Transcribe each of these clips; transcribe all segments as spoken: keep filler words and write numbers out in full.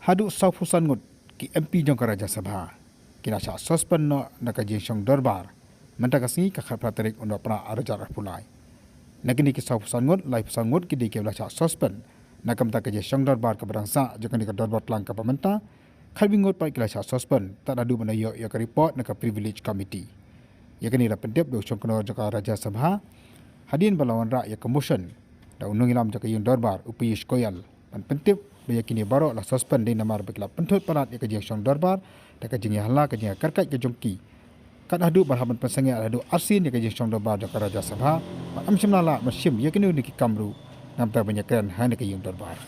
Haduh sawphew san ngut ki M P jong ka Rajya Sabha ki la shah suspend noh na ka jingshong dorbar mynta ka sngi ka khatphra tarik u Nohprah arhajar arphew lai. Na kine ki sawphew san ngut, laiphew san ngut ki dei kiba la shah suspend na ka bynta ka jingshong dorbar kaba dang sah jong kane ka dorbar tlang kaba mynta, khatwei ngut pat ki la shah suspend tad haduh ban da ïoh ïa ka report na ka Privilege Committee. Ïa kane la pyntip da u shongknor jong ka Rajya Sabha hadien ba la wanrah ïa ka motion da u nongïalam jong ka ïing dorbar u Piyush Goyal ban pyntip ba ïa kine baroh la suspend dei namar ba ki la pynthut palat ïa ka jingshong dorbar da ka jingïahala ka jingïakarkait ka jong ki. Kat haduh ban hap ban pynsangeh haduh arsien ïa ka jingshong dorbar jong ka Rajya Sabha bad ym shym la lah ban shim ïa kine ki kam ruh na ka bynta ban ïakren ha kane ka ïing dorbar.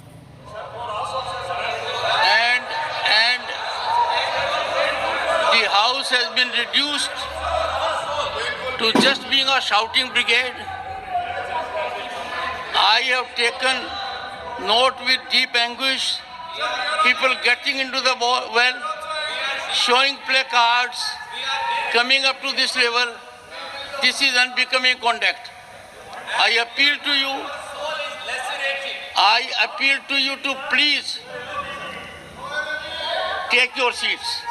And, and the house has been reduced to just being a shouting brigade. I have taken note with deep anguish, people getting into the bo-, well, showing placards, coming up to this level. This is unbecoming conduct. I appeal to you. I appeal to you to please take your seats.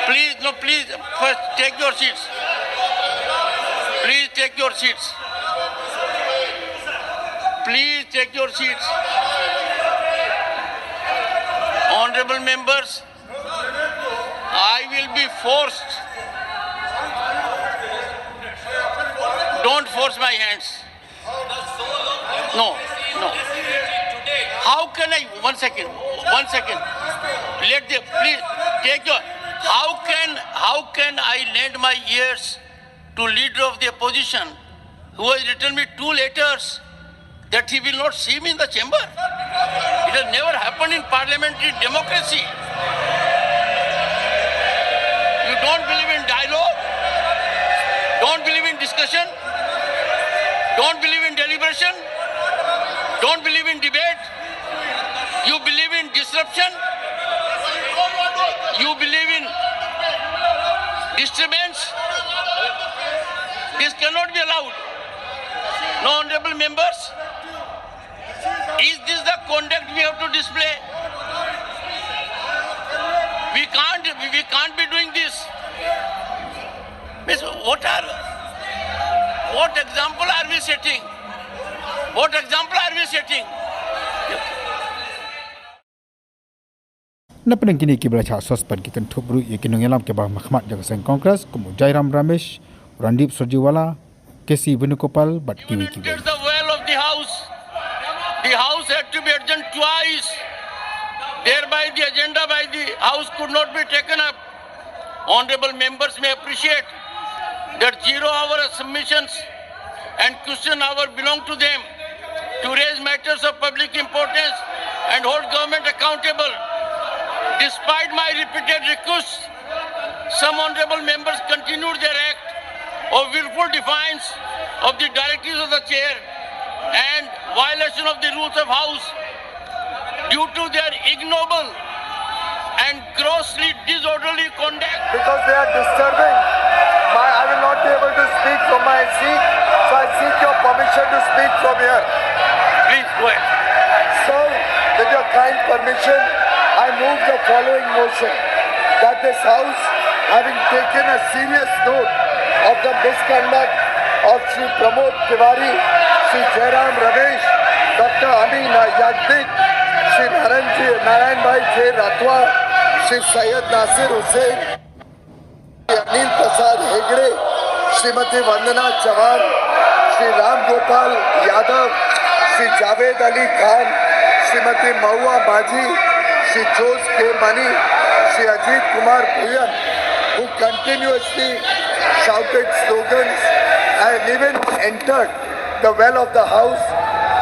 Please, no, please, first take your seats. Please take your seats. Please take your seats. Honorable members, I will be forced. Don't force my hands. No, no. How can I, one second, one second. Let the, please, take your, how can, how can I lend my ears to leader of the opposition who has written me two letters that he will not see me in the chamber? It has never happened in parliamentary democracy. You don't believe in dialogue, don't believe in discussion, don't believe in deliberation, don't believe in debate. You believe in disruption. You believe in disturbance. This cannot be allowed. No, honorable members, is this the conduct we have to display? We can't, we can't be doing this. Means, what are, what example are we setting? What example are we setting? Na pdeng kine kiba la shah suspend ki kynthup ruh ïa ki nongïalam kiba ha khmat jong ka seng Congress kum u Jairam Ramesh, Randeep Surjewala, K C Venugopal bad kiwei kiwei. The well of the house. The house had to be adjourned twice. Thereby the agenda by the house could not be taken up. Honorable members may appreciate that zero hour submissions and question hour belong to them to raise matters of public importance and hold government accountable. Despite my repeated requests, some honorable members continued their act of willful defiance of the directives of the chair and violation of the rules of house due to their ignoble and grossly disorderly conduct. Because they are disturbing my, I will not be able to speak from my seat, so I seek your permission to speak from here. Please go ahead. So, with your kind permission, I move the following motion, that this House, having taken a serious note of the misconduct of Shri Pramod Tiwari, Shri Jairam Ramesh, Doctor Ami Yagnik, Shri Narayan Ji, Narayan Bhai J Rathwa, Shri Syed Nasir Hussain, Anil Prasad Hegde, Shrimati Vandana Chauhan, Shri Ram Gopal Yadav, Shri Javed Ali Khan, Shrimati Mahua Majhi, Shri Jose K Mani, Shri Ajit Kumar Bhuyan, who continuously shouted slogans and even entered the well of the House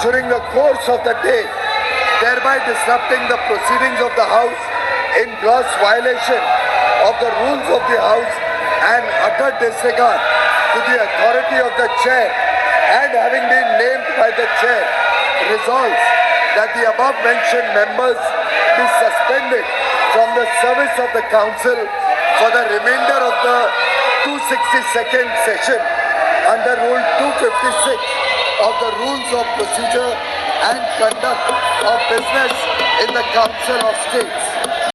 during the course of the day, thereby disrupting the proceedings of the House in gross violation of the rules of the House and utter disregard to the authority of the chair, and having been named by the chair, resolves that the above mentioned members be suspended from the service of the Council for the remainder of the two sixty-second session under Rule two fifty-six of the Rules of Procedure and Conduct of Business in the Council of State.